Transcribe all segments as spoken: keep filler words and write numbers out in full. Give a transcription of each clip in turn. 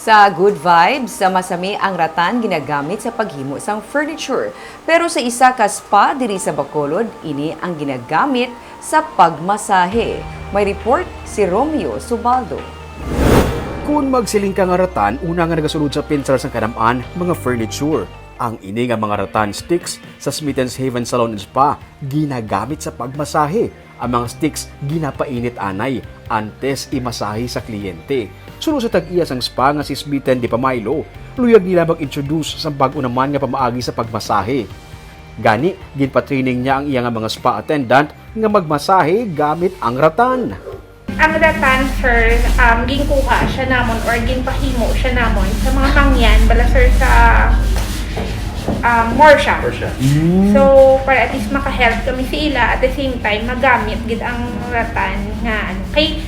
Sa good vibes, sa masami ang ratan ginagamit sa paghimo sang furniture. Pero sa isa ka spa diri sa Bacolod, ini ang ginagamit sa pagmasahe. May report si Romeo Subaldo. Kung magsiling ka nga ratan, una nga nagasulod sa pensar sang kadam-an, mga furniture. Ang ini nga mga ratan sticks sa Smitten's Haven Salon and Spa ginagamit sa pagmasahe. Ang mga sticks ginapainit anay antes imasahe sa kliyente. Suno sa tag-iya sang spa nga si Smitten de Pamailo, luyag nila mag-introduce sa bag-o naman nga pamaagi sa pagmasahe. Gani, ginpa-training niya ang iya nga mga spa attendant nga magmasahe gamit ang ratan. Ang ratan, sir, um, ginkuha siya namon or ginpahimo siya namon sa mga mangyan, bala, sir, sa um, Morsha. Or siya. So, para at least maka-help kami sa ila, at the same time, magamit gid ang ratan nga, ano. Kay,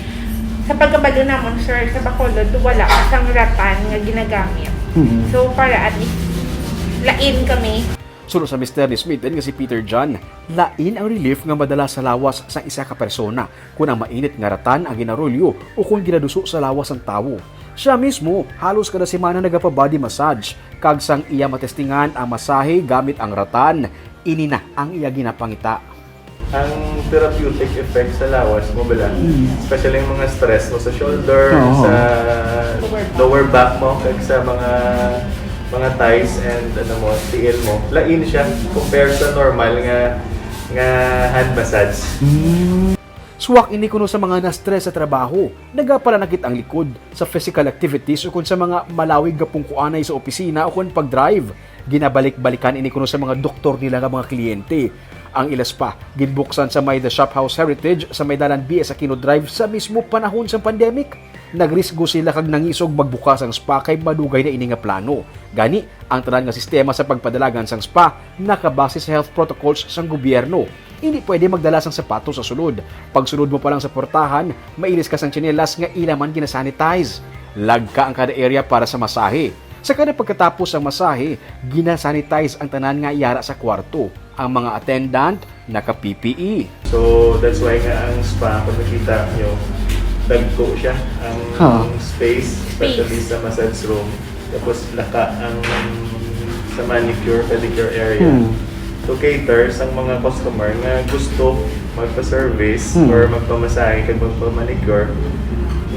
sa pagkabalo namon, sir, sa Bacolod, wala ka sang ratan nga ginagamit. Mhm. So, para at least, lain kami. Suno sa mister ni Smitten nga si Peter John, lain ang relief nga madala sa lawas sang isa ka persona kon ang mainit nga ratan ang ginarulyo o kon ginaduso sa lawas sang tawo. Siya mismo, halos kada semana nagapa-body massage, kag sang iya matestingan ang masahe gamit ang ratan, ini na ang iya ginapangita. Ang therapeutic effect sa lawas mo bala, Mm. especially yung mga stress mo sa shoulder, Oo. sa lower back mo, kag sa mga mga thighs and ano mo, tiil mo, lain siya compared sa normal nga nga hand massage. Mm. Suwak ini kuno sa mga na-stress sa trabaho, nagapalanakit ang likod sa physical activities ukon sa mga malawig nga pungkuanay sa opisina ukon pag-drive. Ginabalik-balikan ini kuno sa mga doktor nila nga mga kliyente. Ang ila spa ginbuksan sa may The Shop House Heritage sa may dalan B S Aquino Drive sa mismo panahon sang pandemic. Nagrisgo sila kag nangisog magbukas ang spa kay madugay na ini nga plano. Gani, ang tanan nga sistema sa pagpadalagan sang spa nakabase sa health protocols sang gobyerno. Hindi pwede magdala sang sapatos sa sulod. Pagsulod mo pa lang sa portahan, mailis ka sang tsinelas nga ila man ginasanitize. Lagka ang kada area para sa masahe. Sa kada pagkatapos sang masahe, ginasanitize ang tanan nga yara sa kwarto. Ang mga attendant naka-P P E. So that's why nga ang spa, kung nakita nyo, dagko siya ang Huh. space, especially sa massage room. Tapos laka ang sa manicure, pedicure area. Hmm. To cater sa mga customer nga gusto magpa-service Hmm. or magpamasahe kag magpamanicure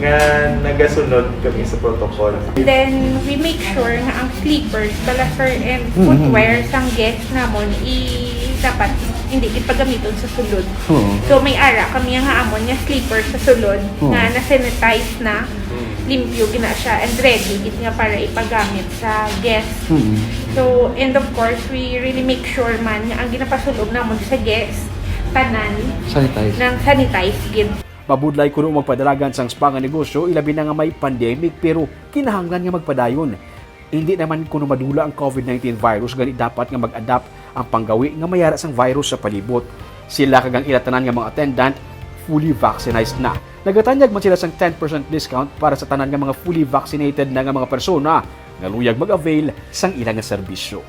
nga nagasunod kami sa protocol. Then, we make sure nga ang slippers, bala, sir, and Mm-hmm. footwear sang guest namon i dapat hindi gid pagamiton sa sulod. Oo. So, may ara kami nga amon nga slippers sa sulod Oo. nga na-sanitize na, limpyo gina siya, and ready gid nga para ipagamit sa guest. Mm. So, and of course, we really make sure man nga ang ginapasulob namon sa guest, tanan Sanitize. nang sanitize gid. Mabudlay kuno magpadalagan sang spa nga negosyo, ilabi na nga may pandemic, pero kinahanglan nga magpadayon. Hindi naman kuno madula ang COVID nineteen virus, gani dapat nga mag-adapt ang panggawi nga mayara sang virus sa palibot. Sila kag ang ila tanan nga mga attendant fully vaccinated na. Nagatanyag man sila sang ten percent discount para sa tanan nga mga fully vaccinated na nga mga persona nga luyag mag-avail sang ila nga serbisyo.